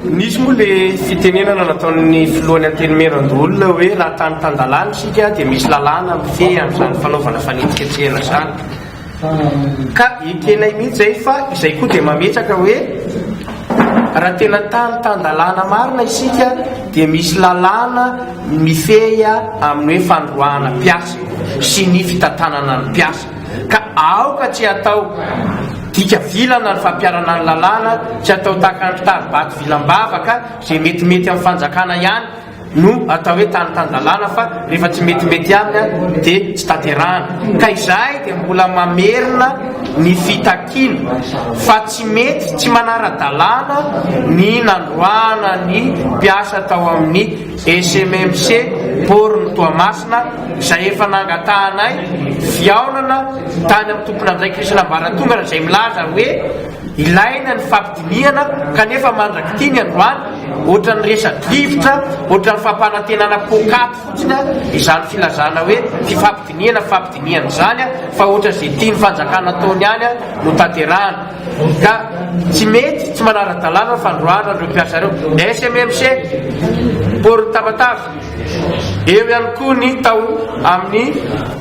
Nisy moa le fitenenana nataon'ny filohan'ny Antenimierandoholona hoe raha tany tan-dalàna isika dia misy lalàna mifehy an'izany fanaovana fanetsiketsehana izany. Ka ekenay mihitsy izay fa izay koa dia mametraka hoe raha tena tany tan-dalàna marina isika dia misy lalàna mifehy amin'ny hoe fandroahana mpiasa sy ny fitantanana ny mpiasa. Ka aoka tsy hatao dika vilana ny fampiharana ny lalàna, tsy atao tahaka ny mpitari-bato vilam-bava ka izay metimety amin'ny fanjakana ihany no atao hoe tany tan-dalàna fa rehefa tsy metimety aminy dia tsy tanterahana. Ka izahay dia mbola mamerina ny fitakiana fa tsy mety, tsy manara-dalàna ny nandroahana ny mpiasa tao amin'ny SMMC Port-n'i Toamasina izay efa nangatahanay fihaonana tany amin'ny tompon'andraikitra isan'ambaratongana izay milaza hoe ilaina ny fampidinihana kanefa mandrak'ity ny androany ohatran'ny resa-drivotra, ohatran'ny fampanantenana poakaty fotsiny izany filazana hoe fifampidinihana fifampidinihana izany fa ohatran'izay tian'ny fanjakana ataony ihany no tanterahana ka tsy mety, tsy manara-dalàna ny fandroahana ireo mpiasa ireo. SMMC, Port Tamatave. Eo ihany koa ny tao amin'ny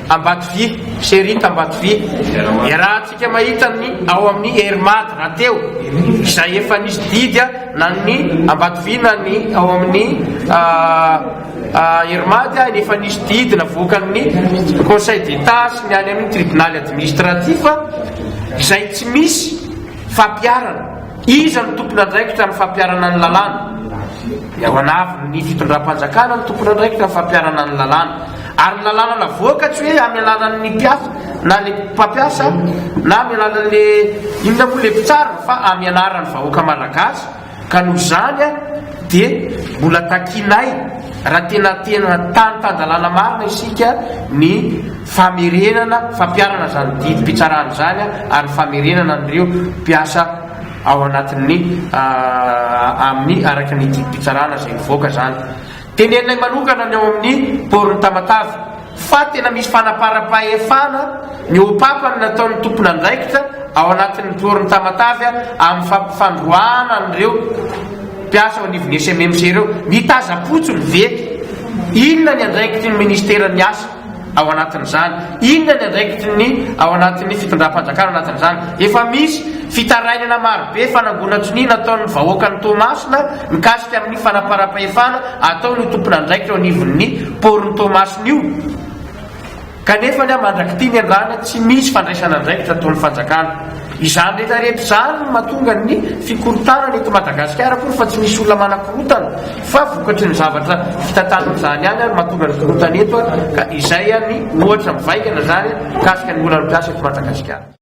Ambatovy, Cerit Ambatovy. Iarahantsika mahita ny ao amin'ny Air Mad rahateo, izay efa nisy didy na ny Ambatovy na ny ao amin'ny Air Mad, efa nisy didy navoakan'ny Conseil d'Etat sy ny any amin'ny Tribonaly administratif, izay tsy misy fampiharana. Iza no tompon'andraikitra amin'ny fampiharana ny lalàna? Ny ao anavon'ny fitondram-panjakana no tompon'andraikitra amin'ny fampiharana ny lalàna. Ary ny lalàna navoaka tsy hoe amin'ny alalan'ny mpiasa na le mpampiasa na amin'ny alalan'le inona moa le mpitsara fa amin'ny anaran'ny vahoaka malagasy. Ka noho izany dia mbola takianay raha tena tena tany tan-dalàna marina isika ny famerenana, fampiharana izany didim-pitsarana izany ary ny famerenana an'ireo mpiasa ao anatin'ny amin'ny araka ny didim-pitsarana izay nivoaka izany. Teneninay manokana ny ao amin'ny Port-n'i Tamatave fa tena misy fanaparam-pahefana mihoa-papa ny nataon'ny tompon'andraikitra ao anatin'ny Port-n'i Tamatave amin'ny fampifandroahana an'ireo mpiasa ao anivon'ny SMMC ireo. Mitazam-potsiny ve? Inona ny andraikitry ny ministeran'ny asa ao anatin'izany? Inona ny andraikitry ny ao anatin'ny fitondram-panjakana ao anatin'izany? Efa misy fitarainana marobe, fanangonan-tsonia nataon'ny vahoakan'i Toamasina mikasika amin'ny fanaparam-pahefana ataon'io tompon'andraikitra eo anivon'ny Port-n'i Toamasina io. Kanefa anie mandrak'ity ny androany tsy misy fandraisana andraikitra ataon'ny fanjakana. Izany rehetra rehetra izany no mahatonga ny fikorontanana eto Madagasikara akory fa tsy misy olona manakorontana fa vokatry ny zavatra fitantanana izany ihany ary mahatonga ny korontana eto ka izay ny ohatra mivaingana izany mikasika ny olan'ny mpiasa eto Madagasikara.